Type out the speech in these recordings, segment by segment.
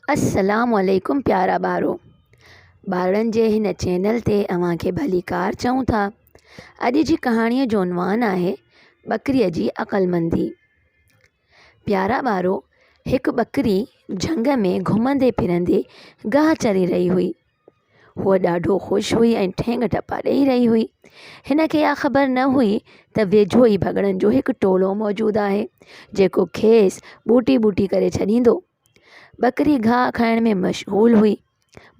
السلام عليڪم پيارا ٻارو ٻارڙن جي هن چينل تي اوهان کي ڀليڪار چئون ٿا اڄ جي ڪهاڻيء جو عنوان آهي ٻڪريء جي عقلمندي پيارا ٻارو هڪ ٻڪري جهنگ ۾ گهمندي ڦرندي گاهه چري رهي هئي هوء ڏاڍو خوش هئي ۽ ٺينگ ٽپا ڏيئي رهي هئي. هن کي اها خبر نه هئي ته ويجهو ئي ڀڳڙن جو هڪ ٽولو موجود آهي، جيڪو کيس ٻوٽي ٻوٽي ڪري ڇڏيندو. ٻڪري گاهه کائڻ ۾ مشغول هئي،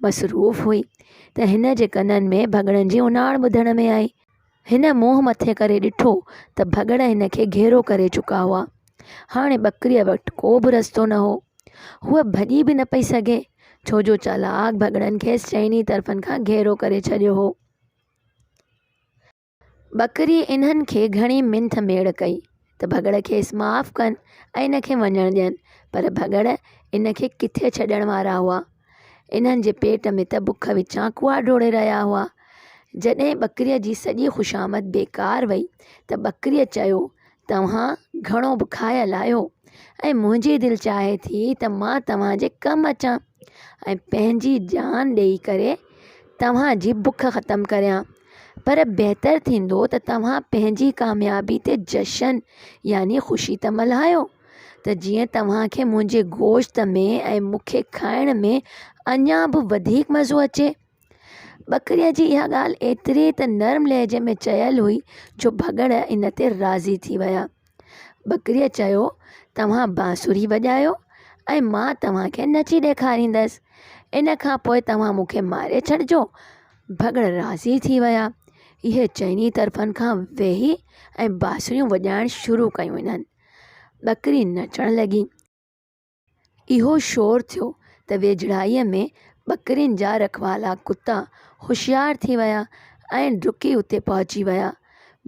مصروف هئي ته هن جي ڪنن ۾ ڀڳڙن جي اوناڙ ٻڌڻ ۾ آئي. هن منهن مٿي ڪري ڏٺو ته ڀڳڙ هن کي گهيرو ڪري چڪا هئا. هاڻي ٻڪريء وٽ ڪو به رستو نه هو. هوء ڀڄي به نه پئي سگهي، ڇو جو چالاڪ ڀڳڙن کيس چئني طرفن کان گهيرو ڪري ڇڏيو هو. ٻڪري انهن کي گهڻي منٿ ميڙ ڪئي ته ڀڳڙ کيس معاف ڪن ۽ ان کي وڃڻ ڏين، پر ڀڳڙ ان کي ڪٿي ڇڏڻ وارا هئا. انهن جي پيٽ ۾ ته بک وچان ڪوئا ڊوڙي رهيا هئا. جڏهن ٻڪريء جي سڄي خوشامد بيڪار وئي ته ٻڪريء چيو، توهان گهڻو بکايل آهيو ۽ منهنجي دل چاهي ٿي ته مان توهان جي ڪم اچان ۽ پنهنجي جان ڏيئي ڪري توهان جي بک ختم ڪريان. پر بهتر ٿيندو ته توهان پنهنجي ڪاميابي تي جشن يعني خوشي ته ملهايو. ته جيئن توهان کي منهنجي گوشت ۾ ۽ مون کي کائڻ ۾ اڃا به وڌيڪ مزو اچي. ٻڪريء جي اها ڳالهه ايتري ته نرم لهجي ۾ چيل هئي جو ڀڳڙ ان تي راضي ٿي ويا. ٻڪريء چيو، توهان بانسري وڄايو ۽ مان توهان کي نچي ڏيکاريندس. ان کان پوء توهان مون کي ماري ڇڏجو. ڀڳڙ راضي ٿي ويا. اهي چئني طرفن کان ويهي ۽ بانسريون وڄائڻ شروع ڪيون انهن. ٻڪري نچڻ لڳي. اهو شور ٿيو ته ويجهڙائيء ۾ ٻڪرين جا رکوالا ڪتا هوشيار ٿي ويا ۽ ڊڪي اتي پهچي ويا.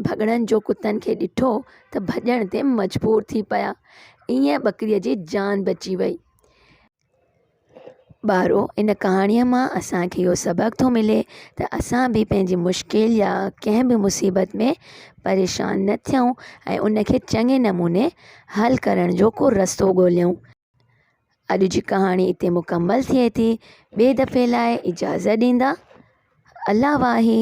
ڀڳڙن جو ڪتن کي ڏٺو ته ڀڄڻ تي مجبور ٿي پيا. ائين ٻڪريء جي جان بچي وئي. ٻارو ان ڪهاڻيء مان اسان کي اهو سبق ٿو ملي ته اسان به پنهنجي مشڪل يا ڪنهن به مصيبت ۾ پريشان نه ٿيون ۽ ان کي چڱي نموني حل ڪرڻ جو ڪو رستو ڳوليون. اڄ جي ڪهاڻي اتي مڪمل ٿئي ٿي. ٻئي دفعي لاء اجازت ڏيندا. الله واهي.